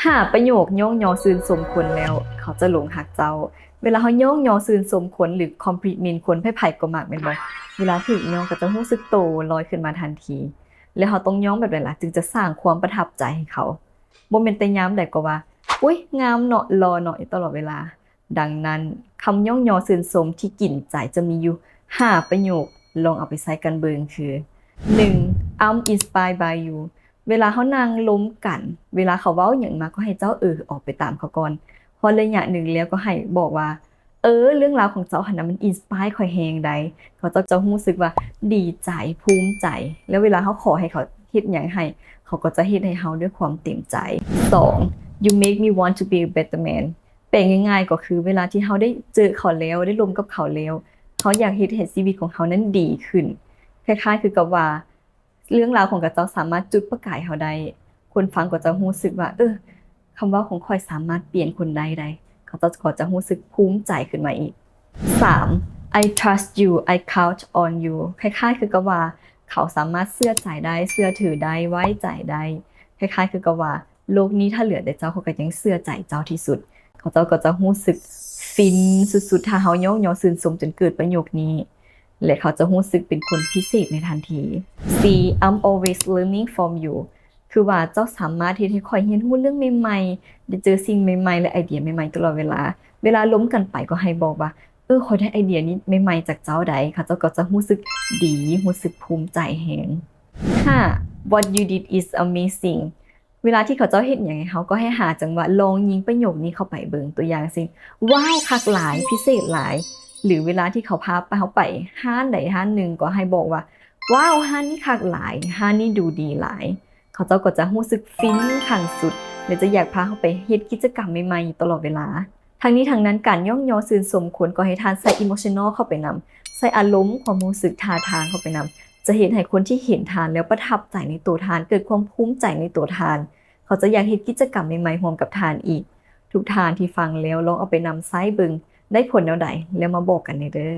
ຫ້າປະໂຫຍກຍ້ອງຍໍຊື່ນຊົມຄົນແລ້ວເຂົາຈະຫຼົງຮັກເຈົ້າ. ເວລາເຮົາຍ້ອງຍໍຊື່ນຊົມຄົນ ຫຼື ຄອມພລີເມັນຄົນ ໃຜໆກໍມັກແມ່ນບໍ່? ເວລາຖືກຍ້ອງກໍຈະຮູ້ສຶກໂຕລອຍຂຶ້ນມາທັນທີ. ແລ້ວເຮົາຕ້ອງຍ້ອງແບບໃດລະ ຈຶ່ງຈະສ້າງຄວາມປະທັບໃຈໃຫ້ເຂົາ? ບໍ່ແມ່ນແຕ່ຍາມໃດກໍວ່າ ອຸ້ຍ ງາມເນາະ ຫຼໍ່ເນາະ ຢູ່ຕະຫຼອດເວລາ. ດັ່ງນັ້ນ ຄຳຍ້ອງຍໍຊື່ນຊົມທີ່ກິນໃຈຈະມີຢູ່ຫ້າປະໂຫຍກ, ລອງເອົາໄປໃຊ້ກັນເບິ່ງຄື ໜຶ່ງ I'm inspired by you. ເວລາເຮົານັ່ງລົມກັນ ເວລາເຂົາເວົ້າຫຍັງມາກໍໃຫ້ເຈົ້າເອີອອກໄປຕາມເຂົາກ່ອນ. ຮອດໄລຍະໜຶ່ງແລ້ວກໍໃຫ້ບອກວ່າ ເອີ ເລື່ອງລາວຂອງເຈົ້າຫັ້ນນະ ມັນ inspire ຂ້ອຍແຮງໃດ. ເຂົາເຈົ້າຈະຮູ້ສຶກວ່າດີໃຈ, ພູມໃຈ ແລ້ວເວລາເຮົາຂໍໃຫ້ເຂົາເຮັດຫຍັງໃຫ້ ເຂົາກໍຈະເຮັດໃຫ້ເຮົາດ້ວຍຄວາມເຕັມໃຈ. ສອງ You make me want to be a better man. ແປງ່າຍໆກໍຄື ເວລາທີ່ເຮົາໄດ້ເຈີເຂົາແລ້ວ ໄດ້ລົມກັບເຂົາແລ້ວ ເຮົາຢາກເຮັດໃຫ້ຊີວິດຂອງເຮົານັ້ນດີຂຶ້ນ. ຄ້າຍໆຄືກັບວ່າ ເລື່ອງລາວຂອງເຂົາເຈົ້າສາມາດຈຸດປະກາຍເຮົາໄດ້. ຄົນຟັງກໍຈະຮູ້ສຶກວ່າ ເອີ ຄຳເວົ້າຂອງຂ້ອຍສາມາດປ່ຽນຄົນໄດ້ໃດ. ເຂົາເຈົ້າກໍຈະຮູ້ສຶກພູມໃຈຂຶ້ນມາອີກ. ສາມ I trust you, I count on you. ຄ້າຍໆຄືກັບວ່າ ເຂົາສາມາດເຊື່ອໃຈໄດ້, ເຊື່ອຖືໄດ້, ໄວ້ໃຈໄດ້. ຄ້າຍໆຄືກັບວ່າ ໂລກນີ້ຖ້າເຫຼືອແຕ່ເຈົ້າ ຂ້ອຍກໍຍັງເຊື່ອໃຈເຈົ້າທີ່ສຸດ. ເຂົາເຈົ້າກໍຈະຮູ້ສຶກຟິນສຸດໆ ຖ້າເຮົາຍ້ອງຍໍຊື່ນຊົມຈົນເກີດປະໂຫຍກນີ້ ແລະ ເຂົາຈະຮູ້ສຶກເປັນຄົນພິເສດໃນທັນທີ. ສີ່ I'm always learning from you. ຄືວ່າເຈົ້າສາມາດເຮັດໃຫ້ຂ້ອຍຮຽນຮູ້ເລື່ອງໃໝ່ໆ, ໄດ້ເຈີສິ່ງໃໝ່ໆ ແລະ ໄອເດຍໃໝ່ໆ ຕະຫຼອດເວລາ. ເວລາລົມກັນໄປກໍໃຫ້ບອກວ່າ ເອີ ຂ້ອຍໄດ້ໄອເດຍນີ້ໃໝ່ໆ ຈາກເຈົ້າໃດ. ເຂົາເຈົ້າກໍຈະຮູ້ສຶກດີ, ຮູ້ສຶກພູມໃຈແຮງ. ຫ້າ What you did is amazing. ເວລາທີ່ເຂົາເຈົ້າເຮັດຫຍັງໃຫ້ເຮົາ ກໍໃຫ້ຫາຈັງຫວະລອງຍິງປະໂຫຍກນີ້ເຂົ້າໄປເບິ່ງ. ຕົວຢ່າງເຊັ່ນ ວ້າວ ຄັກຫຼາຍ, ພິເສດຫຼາຍ. ຫຼື ເວລາທີ່ເຂົາພາເຮົາໄປຮ້ານໃດຮ້ານໜຶ່ງ ກໍໃຫ້ບອກວ່າ ວ້າວ ຮ້ານນີ້ຄັກຫຼາຍ, ຮ້ານນີ້ດູດີຫຼາຍ. ເຂົາເຈົ້າກໍຈະຮູ້ສຶກຟິນຂັ້ນສຸດ ແລະ ຈະຢາກພາເຮົາໄປເຮັດກິດຈະກຳໃໝ່ໆ ຢູ່ຕະຫຼອດເວລາ. ທັງນີ້ທັງນັ້ນ ການຍ້ອງຍໍຊື່ນຊົມຄົນກໍໃຫ້ທ່ານໃສ່ emotional ເຂົ້າໄປນຳ, ໃສ່ອາລົມ, ຄວາມຮູ້ສຶກ, ທ່າທາງເຂົ້າໄປນຳ, ຈະເຮັດໃຫ້ຄົນທີ່ເຫັນທ່ານແລ້ວປະທັບໃຈໃນໂຕທ່ານ, ເກີດຄວາມພູມໃຈໃນໂຕທ່ານ, ເຂົາຈະຢາກເຮັດກິດຈະກຳໃໝ່ໆ ຮ່ວມກັບທ່ານອີກ. ທຸກທ່ານທີ່ຟັງແລ້ວ ລອງເອົາໄປນຳໃຊ້ເບິ່ງ, ໄດ້ຜົນແນວໃດ ແລ້ວມາບອກກັນແດ່ເດີ້.